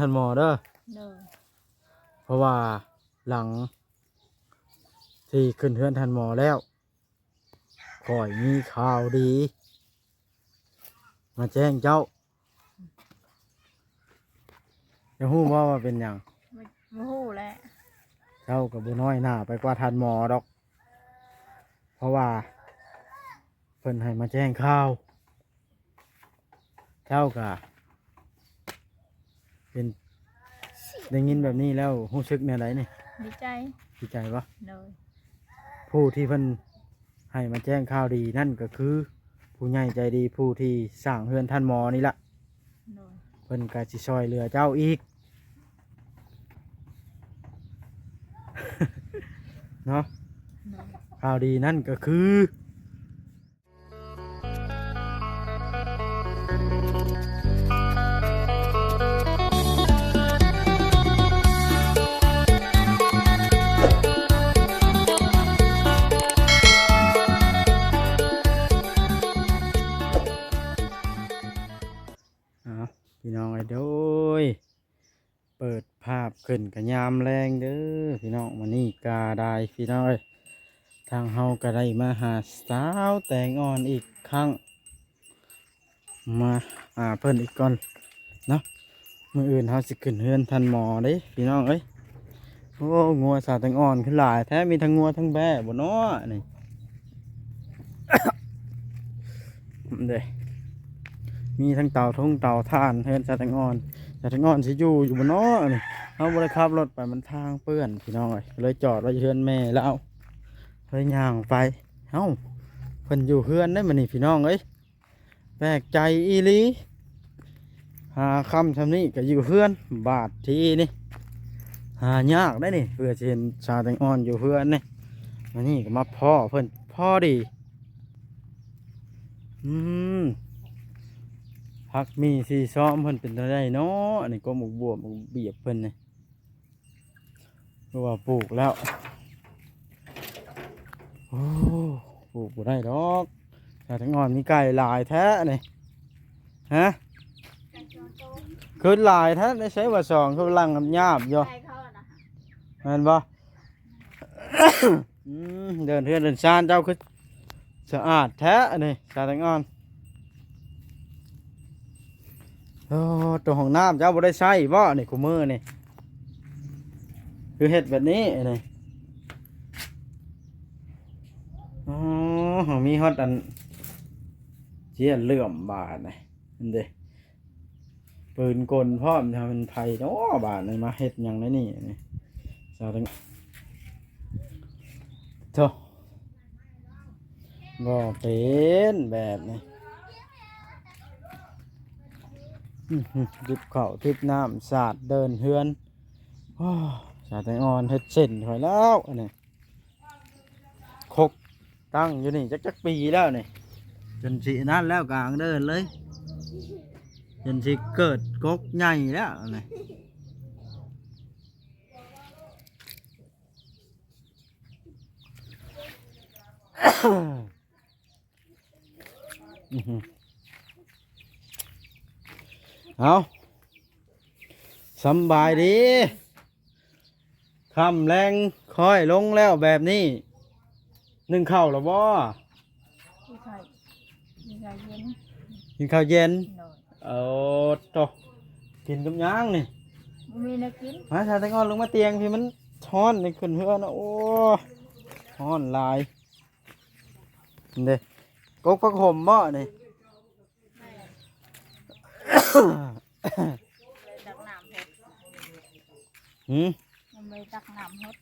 ທ່ານໝໍເດີ. ໂດຍ. ເພາະວ່າຫຼັງທີ່ຂຶ້ນເຮືອນທ່ານໝໍແລ້ວ ຂ້ອຍມີຂ່າວດີມາແຈ້ງເຈົ້າ. ຈະຮູ້ບໍ່ວ່າເປັນຫຍັງ? ບໍ່ ບໍ່ຮູ້ແຫຼະ. ເຈົ້າກໍບໍ່ນ້ອຍໜ້າໄປກວ່າທ່ານໝໍດອກ ເພາະວ່າເພິ່ນໃຫ້ມາແຈ້ງຂ່າວ. ເຈົ້າກໍເປັນ ໄດ້ຍິນແບບນີ້ແລ້ວຮູ້ສຶກແນວໃດນີ້? ດີໃຈ. ດີໃຈບໍ່? ໂດຍ. ຜູ້ທີ່ເພິ່ນໃຫ້ມາແຈ້ງຂ່າວດີນັ້ນກໍຄືຜູ້ໃຫຍ່ໃຈດີ ຜູ້ທີ່ສ້າງເຮືອນທ່ານໝໍນີ້ລະ. ໂດຍ. ເພິ່ນກໍຊິຊ່ອຍເຫຼືອເຈົ້າອີກເນາະ. ໂດຍ. ຂ່າວດີນັ້ນກໍຄື ເອົາ ພີ່ນ້ອງເອີຍ ໂດຍ ເປີດພາບຂຶ້ນກະຍາມແລງເດີພີ່ນ້ອງ. ມື້ນີ້ກະໄດ້ພີ່ນ້ອງເອີຍ ທາງເຮົາກະໄດ້ມາຫາສາວແຕງອ່ອນອີກຄັ້ງ ມາຫາເພິ່ນອີກກ່ອນເນາະ. ມື້ອື່ນເຮົາຊິຂຶ້ນເຮືອນທ່ານໝໍເດ້ພີ່ນ້ອງເອີຍ. ໂອ້ ງົວສາວແຕງອ່ອນຄືຫຼາຍແທ້ ມີທັງງົວທັງແບ້ບໍ່ເນາະນີ້? ເດ້ ມີທັງເຕົາທົງເຕົາຖ່ານເຮືອນສາວແຕງອ່ອນ. ສາວແຕງອ່ອນຊິຢູ່ຢູ່ບໍ່ເນາະນີ້? ເຮົາບໍ່ໄດ້ຂັບລົດໄປ ມັນທາງເປື້ອນພີ່ນ້ອງເອີຍ ກໍເລີຍຈອດໄວ້ຢູ່ເຮືອນແມ່ລາວ ເລີຍຍ່າງໄປ. ເອົ້າ ເພິ່ນຢູ່ເຮືອນໄດ໋ມື້ນີ້ພີ່ນ້ອງເອີຍ. ແປກໃຈອີ່ຫຼີ ຫາຄ່ຳຊ່ຳນີ້ກໍຢູ່ເຮືອນ. ບາດທີນີ້ຫາຍາກໄດ໋ນີ້ ເພື່ອຊິເຫັນສາວແຕງອ່ອນຢູ່ເຮືອນນີ້. ມື້ນີ້ກໍມາພໍ້ເພິ່ນພໍດີ. ອືມ ຜັກໝີ່ສີຊອມເພິ່ນເປັນແນວໃດເນາະ? ອັນນີ້ກໍໝາກບວບໝາກບຽບເພິ່ນນີ້ ຄືວ່າປູກແລ້ວ. ໂອ້ ປູກບໍ່ໄດ້ດອກ. ສາວແຕງອ່ອນ ມີໄກ່ຫຼາຍແທ້ນີ້ ຮະ? ຄືຫຼາຍແທ້. ໃນໃສວ່າສອງ ຄືຫຼັງຫຍາບຢູ່ ແມ່ນບໍ່? ອືມ ເດີນເຮືອນເດີນຊານເຈົ້າຄືສະອາດແທ້ນີ້ ສາວແຕງອ່ອນ. ໂອ້ ໂຕຫ້ອງນ້ຳເຈົ້າບໍ່ໄດ້ໃຊ້ບໍ່ນີ້ ຄູ່ມື້ນີ້? ຄືເຮັດແບບນີ້ນີ້. ອໍ ມີຮອດອັນ ເຈ້ຍເຫຼື້ອມບາດນີ້ ເຫັນເດ້ ປືນກົນພ້ອມ. ເປັນໃຜເນາະບາດນີ້ ມາເຮັດຫຍັງໃນນີ້ນີ້? ສາວແຕງ ໂທ້ ບໍ່ເປັນແບບນີ້. ອື ຫື ຫຍິບເຂົ້າຫຍິບນ້ຳສາດເດີນເຮືອນ. ໂອ້ ສາວແຕງອ່ອນເຮັດເສັ້ນຂ້ອຍແລ້ວອັນນີ້. ຄົກຕັ້ງຢູ່ນີ້ຈັກ ຈັກປີແລ້ວນີ້ ຈົນຊິນັ້ນແລ້ວ ກາງເດີນເລີຍ ຈົນຊິເກີດກົກໃຫຍ່ແລ້ວນີ້. ເອົ້າ ສຳບາຍດີ ຄ່ຳແລງຄ້ອຍລົງແລ້ວແບບນີ້ ໜຶ້ງເຂົ້າແລ້ວບໍ່? ກິນເຂົ້າ ກິນເຂົ້າເຢັນ ກິນເຂົ້າເຢັນ. ໂດຍ. ເອົາ ໂທ້ ກິນກັບຫຍັງນີ້? ບໍ່ມີແນວກິນ. ມາ ສາວແຕງອ່ອນ ລົງມາຕຽງພີ້ ມັນຮ້ອນນີ້ ຂຶ້ນເຮືອນ. ໂອ້ ຮ້ອນຫຼາຍ. ນີ້ເດ້ ກົກຜັກຫົມບໍ່ນີ້? ແມ່ນ ຕັກນ້ຳຫົດ. ຫື? ຍັງບໍ່ໄດ້ຕັກນ້ຳຫົດ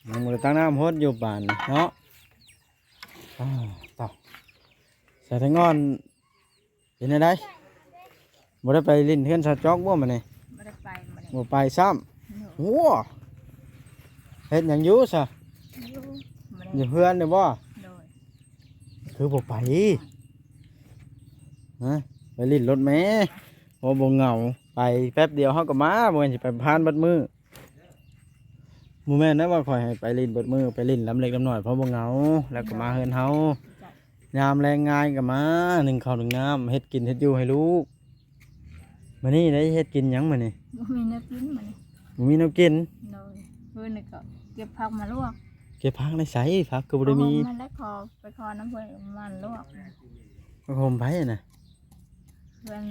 ຍັງບໍ່ໄດ້ຕັກນ້ຳຫົດຢູ່ບາດນີ້ເນາະ. ອ້າວ ຕາຍ ສາວແຕງອ່ອນ ເປັນແນວໃດ? ບໍ່ໄດ້ໄປຫຼິ້ນເຮືອນສາວຈອກບໍ່ມື້ນີ້? ບໍ່ໄດ້ໄປມື້ນີ້. ບໍ່ໄປຊ້ຳ. ໂດຍ. ໂອ້ ເຮັດຫຍັງຢູ່ຊະ? ຢູ່ ມື້ນີ້ ຢູ່ເຮືອນນີ້ບໍ່? ໂດຍ. ຄືບໍ່ໄປ? ຮະ? ໄປຫຼິ້ນໂລດແມ້ ໂອ້ ບໍ່ເຫງົາ. ໄປແປັບດຽວເຮົາກໍມາ ບໍ່ແມ່ນຊິໄປຜ່ານເບິດມື້. ບໍ່ແມ່ນນະວ່າຂ້ອຍໃຫ້ໄປຫຼິ້ນເບິດມື້ ໄປຫຼິ້ນລຳເລັກລຳນ້ອຍ ເພາະບໍ່ເຫງົາ ແລ້ວກໍມາເຮືອນເຮົາ. ໂດຍ. ຍາມແລງງາຍກໍມາ ໜຶ້ງເຂົ້າໜຶ້ງນ້ຳ ເຮັດກິນເຮັດຢູ່ໃຫ້ລູກ. ມື້ນີ້ໄດ້ເຮັດກິນຫຍັງມື້ນີ້? ບໍ່ມີແນວກິນມື້ນີ້. ບໍ່ມີແນວກິນ? ໂດຍ. ມື້ນີ້ກໍເກັບຜັກມາລວກ. ເກັບຜັກໃນໃສ? ຜັກຄືບໍ່ໄດ້ມີ. ເອົາມາແລ້ວ ຂໍໄປຂໍນຳເພິ່ນມາລວກ. ຜ້າຫົ່ມໃຜນະ? ເຮືອນ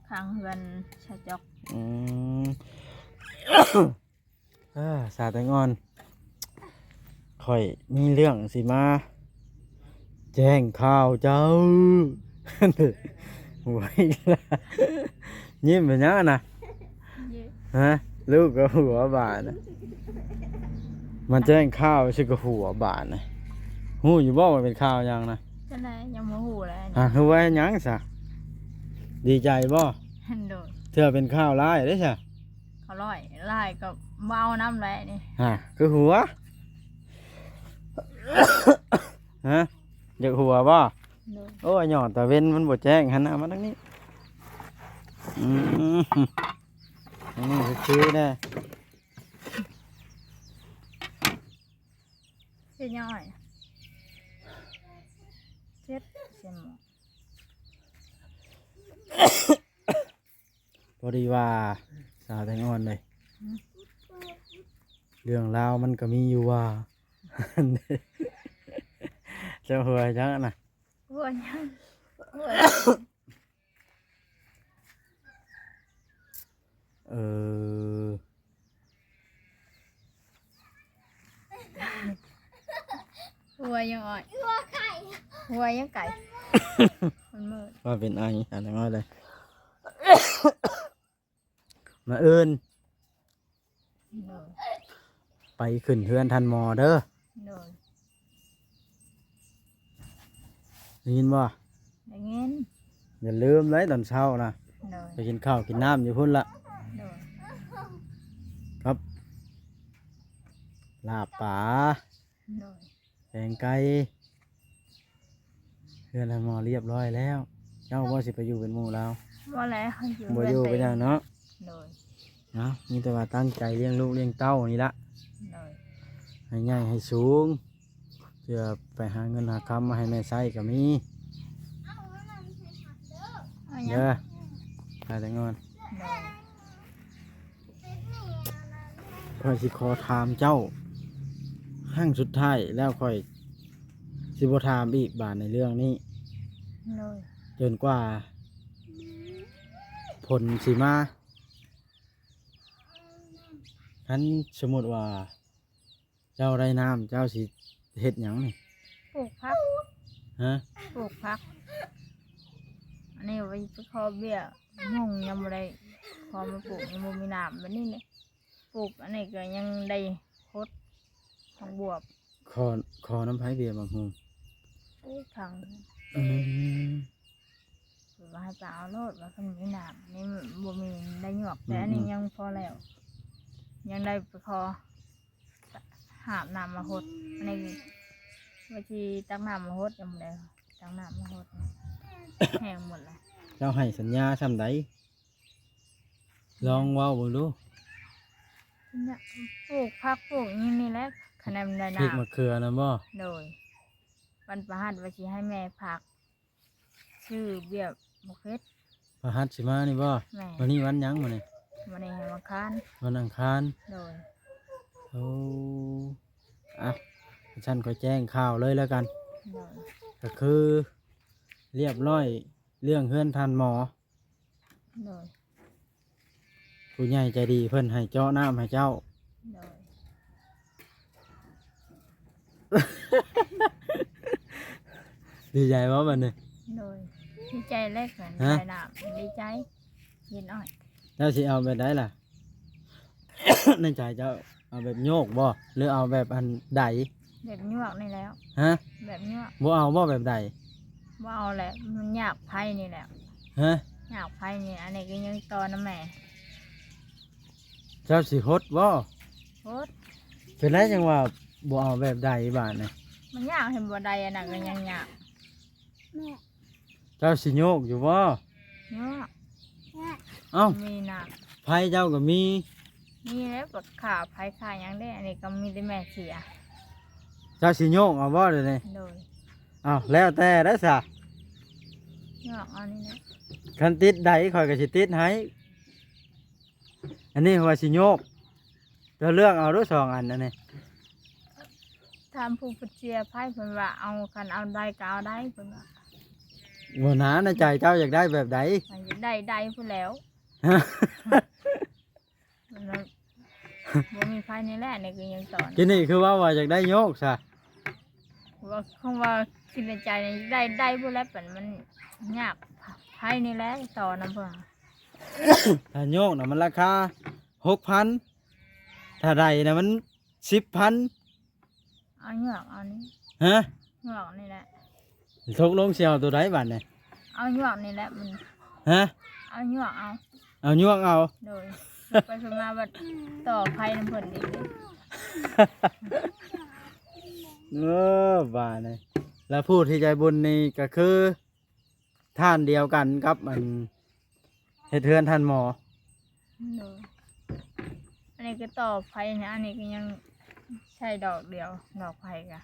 ຂ້າງເຮືອນຊາວຈອກ. ອືມ. ເອີ ສາວແຕງອ່ອນ ຂ້ອຍມີເລື່ອງຊິມາແຈ້ງຂ່າວເຈົ້າ. ຫົວອີກລະ ຍິ້ມເປັນຫຍັງນະ? ຮະ? ລູກກໍຫົວບາດນະ. ມາແຈ້ງຂ່າວຊິກໍຫົວບາດນະ. ຮູ້ຢູ່ບໍ່ວ່າເປັນຂ່າວຫຍັງນະ? ຈັ່ງໃດ ຍັງບໍ່ຮູ້ເລີຍ. ຮະ? ຄືວ່າຫຍັງຊະ? ດີໃຈບໍ່? ໂດຍ. ເທື່ອເປັນຂ່າວຮ້າຍເດ້ຊະ. ເຂົາຮ້ອຍຫຼາຍກໍບໍ່ເອົານຳແຫຼະນີ້. ຮະ ຄືຫົວ? ຮະ? ຢາກຫົວບໍ່? ໂດຍ. ໂອ້ຍ ຍ້ອນຕາເວັນມັນບໍ່ແຈ້ງ. ຫັນໜ້າມາທາງນີ້. ອືມ ທາງນີ້ຄືໆແດ່. ເຮັດຫຍັງອ້ອຍ? ເຮັດ ເຮັດໝໍ. ພໍດີວ່າສາວແຕງອ່ອນເລີຍ ອືມ ເລື່ອງລາວມັນກໍມີຢູ່ວ່າ ເຈົ້າຫົວຫຍັງນະ? ຫົວຫຍັງ? ຫົວ ເອີ ຫົວຫຍັງອ້ອຍ? ຫົວໄກ່. ຫົວຫຍັງໄກ່? ມັນມືດ. ວ່າເປັນໄອ ອັນນັ້ນເລີຍ. ມາອື່ນ ໂດຍ ໄປຂຶ້ນເຮືອນທ່ານໝໍເດີ. ໂດຍ. ໄດ້ຍິນບໍ່? ໄດ້ຍິນ. ຢ່າລືມເລີຍຕອນເຊົ້ານະ. ໂດຍ. ໄປກິນຂ້າວກິນນ້ຳຢູ່ພຸ້ນລະ. ໂດຍ. ກັບລາບປາ. ໂດຍ. ແກງໄກ່ ເຮືອນທ່ານໝໍລຽບຮ້ອຍແລ້ວ. ເຈົ້າບໍ່ຊິໄປຢູ່ເປັນໝູ່ລາວ? ບໍ່ແຫຼະ ເຮົາຢູ່ ບໍ່ຢູ່ ເປັນຫຍັງເນາະ. ໂດຍ. ເນາະ ມີແຕ່ວ່າຕັ້ງໃຈລ້ຽງລູກລ້ຽງເຕົ້ານີ້ລະ. ໂດຍ. ໃຫ້ໃຫຍ່ໃຫ້ສູງ ເພື່ອໄປຫາເງິນຫາຄຳມາໃຫ້ແມ່ໃຊ້ກໍມີ. ເອົາຫຍັງ? ເດີ ໄປແຕ່ງອນ. ໂດຍ. ຂ້ອຍຊິຂໍຖາມເຈົ້າຄັ້ງສຸດທ້າຍ ແລ້ວຂ້ອຍຊິບໍ່ຖາມອີກບາດໃນເລື່ອງນີ້. ໂດຍ. ຈົນກວ່າຜົນຊິມາ. ຄັນສົມມຸດວ່າເຈົ້າໄດ້ນ້ຳ ເຈົ້າຊິເຮັດຫຍັງນີ້? ປູກຜັກ. ຮະ? ປູກຜັກ. ອັນນີ້ໄປຂໍເບ້ຍ ຫຸງຍັງບໍ່ໄດ້ ຂໍມາປູກ ຍັງບໍ່ມີນ້ຳ ບາດນີ້ແຫຼະ ປູກອັນນີ້ກໍຍັງໄດ້ຫົດຜັກບວບ. ຂໍ ຂໍນຳໃຜເບ້ຍບັກຫຸງ? ໂອ້ຍ ທາງ ອືມ ເພິ່ນວ່າໃຫ້ໄປເອົາໂລດ ວ່າເພິ່ນມີນ້ຳ ນີ້ບໍ່ມີໄດ້ຍວກ ອືມ ແຕ່ອັນນີ້ ອືມ ຍັງພໍແລ້ວ ຍັງໄດ້ໄປຂໍ ຫາບນ້ຳມາຫົດ. ອັນນີ້ວ່າຊິຕັກນ້ຳມາຫົດ ຍັງບໍ່ໄດ້ຕັກນ້ຳມາຫົດ ແຫ້ງໝົດແລ້ວ. ເຈົ້າໃຫ້ສັນຍາຊ່ຳໃດ? ລອງເວົ້າເບິ່ງດູ. ປູກຜັກປູກຫຍັງນີ້ແຫຼະ ຄັນໄດ້ນ້ຳ. ພິກມະເຂືອນັ້ນບໍ່? ໂດຍ. ວັນພະຫັດວ່າຊິໃຫ້ແມ່ຝາກ ຊື້ເບ້ຍໝາກເຜັດ. ພະຫັດຊິມານີ້ບໍ່? ແມ່ນ. ວັນນີ້ວັນຫຍັງມື້ນີ້? ວັນນີ້ວັນອັງຄານ. ວັນອັງຄານ. ໂດຍ. ໂອ້ ອ່ະ ຊັ້ນຂ້ອຍແຈ້ງຂ່າວເລີຍແລ້ວກັນ. ໂດຍ. ກໍຄືລຽບຮ້ອຍເລື່ອງເຮືອນທ່ານໝໍ. ໂດຍ. ຜູ້ໃຫຍ່ໃຈດີເພິ່ນໃຫ້ເຈາະນ້ຳໃຫ້ເຈົ້າ. ໂດຍ. ດີໃຈບໍ່ບັດນີ້? ໂດຍ. ດີໃຈແລ້ວກໍ ຮະ? ໃຈນ້ຳ ດີໃຈ ເຢັນອ້ອຍ. ເຈົ້າຊິເອົາແບບໃດລະ? ໃນໃຈເຈົ້າເອົາແບບໂຍກບໍ່ ຫຼືເອົາແບບອັນໃດ? ແບບຍວກນີ້ແຫຼະ. ຮະ? ແບບຍວກ. ບໍ່ເອົາບໍ່ແບບໃດ? ບໍ່ເອົາແຫຼະ ມັນຍາກໄຜນີ້ແຫຼະ. ຮະ? ຍາກໄຜນີ້ ອັນນີ້ກໍຍັງຕໍ່ນຳແມ່. ເຈົ້າຊິຫົດບໍ່? ຫົດ. ເປັນໄດຈັ່ງວ່າບໍ່ເອົາແບບໃດບາດນີ້? ມັນຍາກ ເຫັນບໍ່ໄດ້ ອັນນັ້ນກໍຍັງຍາກ. ແມ່ ເຈົ້າຊິໂຍກຢູ່ບໍ່? ໂຍກ. ເອົ້າ ມີນະ ໄຜເຈົ້າກໍມີ. ມີແລ້ວ ກໍຂ້າໄຜຂ້າຫຍັງເດ້ ອັນນີ້ກໍມີແຕ່ແມ່ເສຍ. ເຈົ້າຊິໂຍກເອົາບໍ່ດຽວນີ້? ໂດຍ. ເອົ້າ ແລ້ວແຕ່ໄດ້ຊະ ໂຍກເອົານີ້ແຫຼະ. ຄັນຕິດໃດຂ້ອຍກໍຊິຕິດໃຫ້. ອັນນີ້ວ່າຊິໂຍກ ເຈົ້າເລືອກເອົາເດີ້ ສອງອັນອັນນີ້. ຖາມຜູ້ເພິ່ນເຊຍໄພ ເພິ່ນວ່າເອົາ ຄັນເອົາໄດ້ກໍເອົາໄດ້ ເພິ່ນວ່າ. ບໍ່ນາ ໃນໃຈເຈົ້າຢາກໄດ້ແບບໃດ? ຢາກໄດ້ໄດ້ພຸ້ນແຫຼ້ວ. ມັນບໍ່ມີໃຜນີ້ແຫຼະ ນີ້ກໍຍັງສອນ ກິນນີ້ຄືເວົ້າວ່າຢາກໄດ້ໂຍກຊະ. ວ່າ ຄຳວ່າຄິດໃນໃຈນີ້ ໄດ້ ໄດ້ພຸ້ນແຫຼະ ປັນມັນຍາກ ໃຜນີ້ແຫຼະຕໍ່ນຳເພິ່ນ. ຖ້າໂຍກນະມັນລາຄາຫົກພັນ ຖ້າໄດ້ນະມັນສິບພັນ. ເອົາຍວກເອົານີ້ ຮະ? ຍວກນີ້ແຫຼະ. ຕົກລົງຊິເອົາໂຕໃດບາດນີ້? ເອົາຍວກນີ້ແຫຼະມັນ ຮະ? ເອົາຍວກເອົາ ເອົາຍວກເອົາ. ໂດຍ ໄປໄປມາບັດຕໍ່ໄພນຳເພິ່ນອີກ. ເອີ ບາດນີ້ ແລ້ວຜູ້ທີ່ໃຈບຸນນີ້ກໍຄື ທ່ານດຽວກັນກັບອັນເຮັດເຮືອນທ່ານໝໍ. ໂດຍ ອັນນີ້ກໍຕໍ່ໄຟນະ ອັນນີ້ກໍຍັງໃຊ້ດອກດຽວ ດອກໄຟກະ.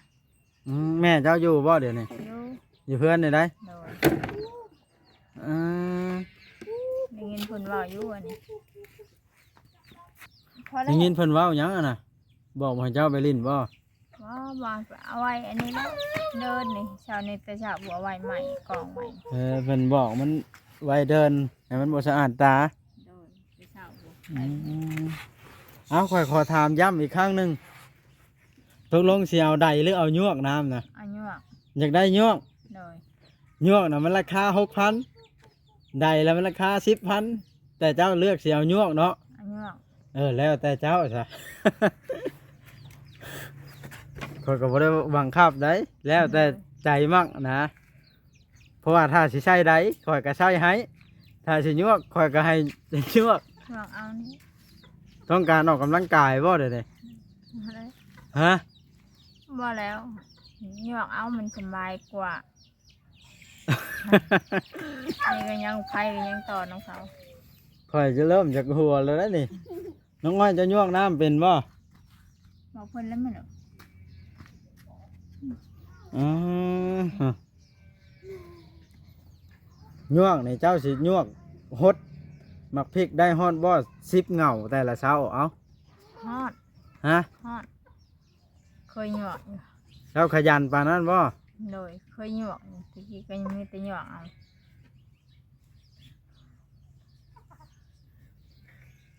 ອືມ ແມ່ເຈົ້າຢູ່ບໍ່ດຽວນີ້? ຢູ່ ຢູ່ເຮືອນນີ້ໃດ໋? ໂດຍ ອືມ ໄດ້ຍິນເພິ່ນເວົ້າຢູ່ອັນນີ້. ໄດ້ຍິນເພິ່ນເວົ້າຫຍັງຫັ້ນນະ? ບອກໃຫ້ເຈົ້າໄປຫຼິ້ນບໍ່? ບໍ່ ວ່າເອົາໄວ້ອັນນີ້ແຫຼະ ເດີນນີ້ ເຊົ້ານີ້ແຕ່ເຊົ້າບໍ່ເອົາໄວ້ໃໝ່ ກອງໄວ້. ເອີ ເພິ່ນບອກມັນໄວ້ເດີນ ໃຫ້ມັນບໍ່ສະອາດຕາ. ໂດຍ ແຕ່ເຊົ້າບໍ່. ອືມ ເອົາ ຂ້ອຍຂໍຖາມຢ້ຳອີກຄັ້ງໜຶ່ງ ຕົກລົງຊິເອົາໄດ ຫຼື ເອົາຍວກນ້ຳນະ? ເອົາຍວກ. ຢາກໄດ້ຍວກ? ໂດຍ ຍວກນະມັນລາຄາຫົກພັນ ໄດ້ລະມັນລາຄາສິບພັນ ແຕ່ເຈົ້າເລືອກຊິເອົາຍວກເນາະ? ເອົາຍວກ. ເອີ ແລ້ວແຕ່ເຈົ້າຊະ ຂ້ອຍກໍບໍ່ໄດ້ບັງຄັບໃດ໋ ແລ້ວແຕ່ໃຈມັກນະ. ເພາະວ່າຖ້າຊິໃຊ້ໄດ ຂ້ອຍກໍໃຊ້ໃຫ້ ຖ້າຊິຍວກ ຂ້ອຍກໍໃຫ້ຍວກ. ຍວກເອົານີ້. ຕ້ອງການອອກກຳລັງກາຍບໍ່ດຽວນີ້? ຮະ? ບໍ່ແລ້ວ ຍວກເອົາມັນສະບາຍກວ່າ. ນີ້ກໍຍັງ ໄພກໍຍັງຕໍ່ນຳເຂົາ. ຂ້ອຍຈະເລີ່ມຈາກຫົວແລ້ວນະນີ້. ນ້ອງອ້ອຍ ເຈົ້າຍວກນ້ຳເປັນບໍ່? ບອກເພິ່ນແລ້ວແມ່ນ. ອືມ ຍວກນີ້ເຈົ້າຊິຍວກຫົດໝາກພິກໄດ້ຮອດບໍ່ ສິບເຫງົ້າແຕ່ລະເຊົ້າ? ເອົາ ຮອດ. ຮະ? ຮອດ. ເຄີຍຍວກຢູ່. ເຈົ້າຂະຫຍັນປານນັ້ນບໍ່? ໂດຍ ເຄີຍຍວກຢູ່ ແຕ່ກີ້ກໍຍັງມີແຕ່ຍວກເອົາ.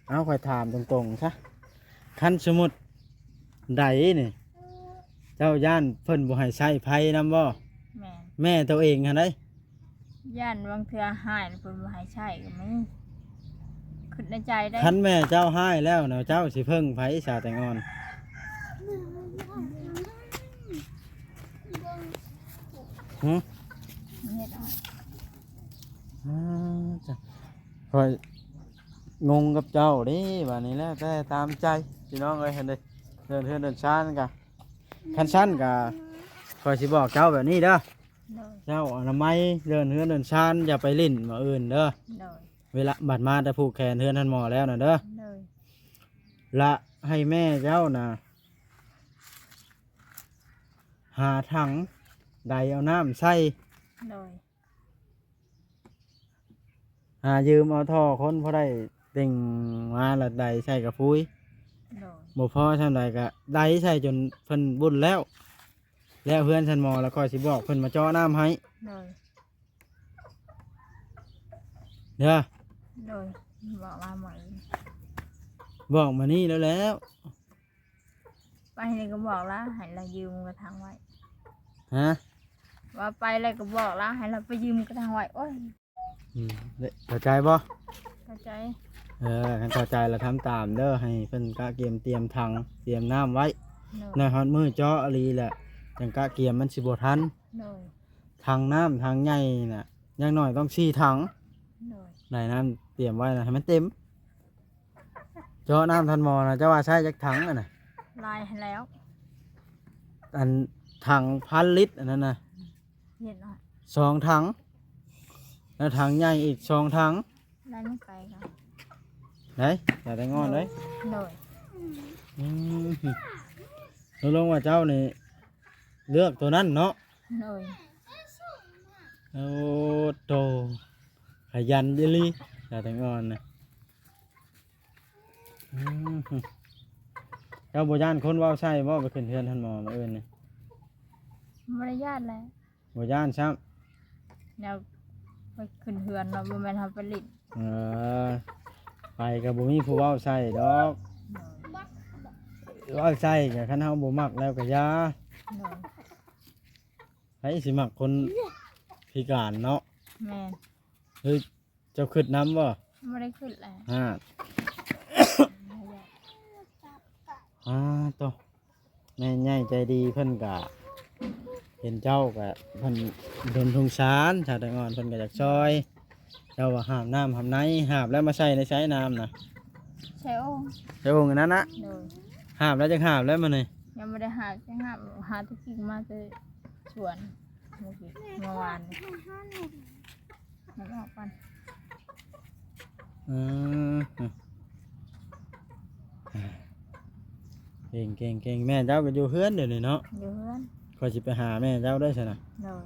ເອົາ ຂ້ອຍຖາມຕົງໆຊະ ຄັນສົມມຸດໃດນີ້ ເຈົ້າຢ້ານເພິ່ນບໍ່ໃຫ້ໃຊ້ໄຟນຳບໍ່? ແມ່ນ. ແມ່ໂຕເອງຫັ້ນໃດ? ຢ້ານບາງເທື່ອຮ້າຍແລ້ວເພິ່ນບໍ່ໃຫ້ໃຊ້ກໍມີ ຄິດໃນໃຈໄດ໋. ຄັນແມ່ເຈົ້າຮ້າຍແລ້ວນະ ເຈົ້າຊິເພິ່ງໃຜຊະແຕງອ່ອນ? ຫຶ? ເຮັດເອົາ. ອາ ຈ້ະ ຂ້ອຍງົງກັບເຈົ້າເດ້ ບາດນີ້ແລ້ວແຕ່ຕາມໃຈ ພີ່ນ້ອງເອີຍ. ຫັ້ນເດ້ ເດີນເຮືອນເດີນຊານກະ ຄັນຊັ້ນກະ ຂ້ອຍຊິບອກເຈົ້າແບບນີ້ເດີ ໂດຍ ເຈົ້າອະນາໄມເດີນເຮືອນເດີນຊານ ຢ່າໄປຫຼິ້ນໝ່ອງອື່ນເດີ ໂດຍ ເວລາບັດມາແຕ່ຜູກແຂນເຮືອນທ່ານໝໍແລ້ວນະເດີ ໂດຍ ລະໃຫ້ແມ່ເຈົ້ານະ ຫາຖັງໃດເອົານ້ຳໃສ່ ໂດຍ ຫາຢືມເອົາທໍ່ຄົນພໍໄດ້ເຕັງມາ ລະໄດໃສ່ກະພຸຍ ໂດຍ ບໍ່ພໍຊ່ຳໃດກະໄດໃສ່ຈົນເພິ່ນບຸນແລ້ວ ແລ້ວເຮືອນທ່ານໝໍລະຂ້ອຍຊິບອກເພິ່ນມາເຈາະນ້ຳໃຫ້ ໂດຍ ເດີ ໂດຍ ບອກວ່າໝໍ ບອກມານີ້ແລ້ວແລ້ວ. ໄປແລ້ວກໍບອກລາວໃຫ້ລາວຢືມກະຖາງໄວ້ ຮະ ວ່າໄປແລ້ວກໍບອກລາວໃຫ້ລາວໄປຢືມກະຖາງໄວ້. ໂອ້ຍ ອືມ ເຂົ້າໃຈບໍ່? ເຂົ້າໃຈ. ເອີ ຄັນເຂົ້າໃຈລະທຳຕາມເດີ ໃຫ້ເພິ່ນກະກຽມຕຽມຖັງຕຽມນ້ຳໄວ້ ໂດຍ ໃນຮອດມື້ເຈາະອີ່ຫຼີແຫຼະ ຈັ່ງກະກຽມມັນຊິບໍ່ທັນ ໂດຍ ຖັງນ້ຳຖັງໃຫຍ່ນະ ຢ່າງໜ້ອຍຕ້ອງສີ່ຖັງ ໂດຍ ໄດ້ນ້ຳຕຽມໄວ້ນະ ໃຫ້ມັນເຕັມ. ເຈາະນ້ຳທ່ານໝໍນະ ເຈົ້າວ່າໃຊ້ຈັກຖັງຫັ້ນນະ? ຫຼາຍຫັ້ນແລ້ວ ອັນຖັງພັນລິດອັນນັ້ນນະ ເຮັດເນາະ ສອງຖັງ ແລ້ວຖັງໃຫຍ່ອີກສອງຖັງ ໄດ້ມັນໄປກໍ ໄດ້ ແຕ່ແຕງອ່ອນເດ້ ໂດຍ ອືມ ຕົກລົງວ່າເຈົ້ານີ້ເລືອກໂຕນັ້ນເນາະ ໂດຍ ໂອ້ໂຕ ຂະຫຍັນອີ່ຫຼີ ແຕ່ແຕງອ່ອນນະ. ອືມ ເຈົ້າບໍ່ຢ້ານຄົນເວົ້າໃສ່ບໍ່ ໄປຂຶ້ນເຮືອນທ່ານໝໍມື້ອື່ນນີ້? ບໍ່ໄດ້ຢ້ານແຫຼະ ບໍ່ຢ້ານຊ້ຳ ແນວໄປຂຶ້ນເຮືອນເນາະ ບໍ່ແມ່ນເຮົາໄປຫຼິ້ນ. ເອີ ໄປກໍບໍ່ມີຜູ້ເວົ້າໃສ່ດອກ ໂດຍ ເວົ້າໃສ່ກໍຄັນເຮົາບໍ່ມັກແລ້ວກໍຢ່າ ໂດຍ ໃຜຊິມັກຄົນພິການເນາະ. ແມ່ນ ເຮີຍ ເຈົ້າຄິດນຳບໍ່? ບໍ່ໄດ້ຄິດແຫຼະ ຮາດ ອາ ໂຕ ແມ່ໃຫຍ່ໃຈດີເພິ່ນກະເຫັນເຈົ້າກະ ເພິ່ນດົນສົງສານຊາວແຕງອ່ອນ ເພິ່ນກະຢາກຊ່ອຍ. ເຈົ້າວ່າຫາບນ້ຳຫາບໃນ ຫາບແລ້ວມາໃສ່ໃນໃສນ້ຳນະ? ໃສ່ໂອ່ງ ໃສ່ໂອ່ງອັນນັ້ນນະ. ໂດຍ ຫາບແລ້ວຈັກຫາບແລ້ວມື້ນີ້? ຍັງບໍ່ໄດ້ຫາບຈັກຫາບ ຫາແຕ່ກິນມາແຕ່ສວນ ເມື່ອກີ້ ເມື່ອວານນີ້ ມັນອອກກ່ອນ. ອືມ ເກັ່ງໆໆ ແມ່ເຈົ້າກໍຢູ່ເຮືອນດຽວນີ້ເນາະ? ຢູ່ເຮືອນ ຂ້ອຍຊິໄປຫາແມ່ເຈົ້າເດີຊັ້ນນະ. ໂດຍ